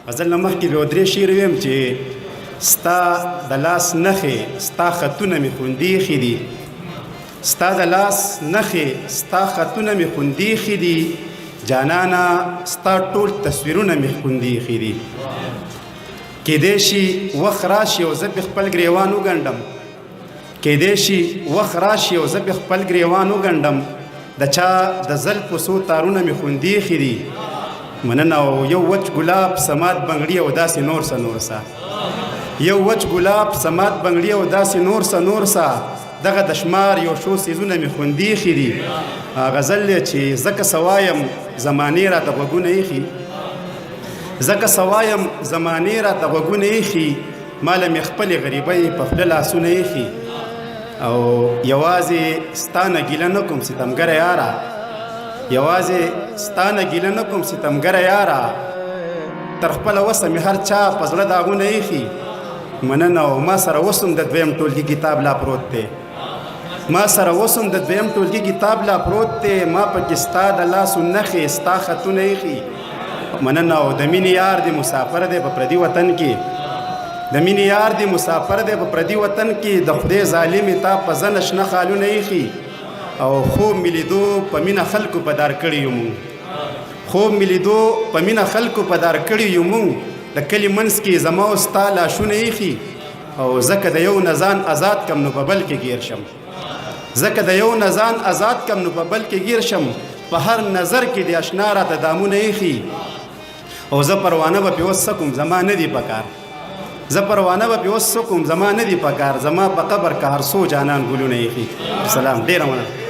غزل نه مخکې به درې شعر ویم چې ستا د لاس نښې، ستا خطونه مې خوندي ایښي دي. ستا د لاس نښې، ستا خطونه مې خوندي ایښي دي. جانانه، ستا ټول تصویرونه مې خوندي ایښي دي. کېدای شي وخت راشي او زه پې خپل ګریوان وګنډم. کېدای شي وخت راشي او زه پې خپل ګریوان وګنډم. د چا د زلفو څو تارونه مې خوندي ایښي دي. مننه. او یو وچ ګلاب، سمات بنګړي او داسې نور څه نور څه. یو وچ ګلاب، سمات بنګړي او داسې نور څه نور څه، دغه د شمار یو شو څیزونه مې خوندي ایښي دي. غزل دی چې ځکه څه وایم زمانې راته غوږونه ایښي. ځکه څه وایم زمانې راته غوږونه ایښي، ماله مې خپلې غریبۍ په خوله لاسونه ایښي. او یوازې ستا نه ګیله نه کوم ستمګره یاره، یوازې ستا نه ګیله نه کوم ستمګره یاره، تر خپله وسه مې هر چا په زړه داغونه ایښي. مننه. او ما سره اوس هم د دویم ټولګي کتاب لا پروت دی. ما سره اوس هم د دویم ټولګي کتاب لا پروت دی، ما پکې ستا د لاسو نښې، ستا خطونه ایښي. مننه. او د مینې یار دی مسافر دی په پردي وطن کې، د مینې یار دی مسافر دی په پردي وطن کې، د خدای ظالمې تا په زنه شنه خالونه ایښي. او خوب مې لیدو په مینه خلکو په دار کړي یو مونږ، خوب مې لیدو په مینه خلکو په دار کړي یو مونږ، د کلي منځ کې زما او ستا لاشونه ایښي. او ځکه د یو نه ځان ازاد کم نو په بل کې ګیر شم، ځکه د یو نه ځان ازاد کم نو په بل کې ګیر شم، په هر نظر کې د اشنا راته دامونه ایښي. او زه پروانه به پې اوس څه کوم، زما نه دي پکار. زه پروانه به پې اوس څه کوم، زما نه دي پکار. زما په قبر که هر څو جانان ګلونه ایښي. سلام، ډېره مننه.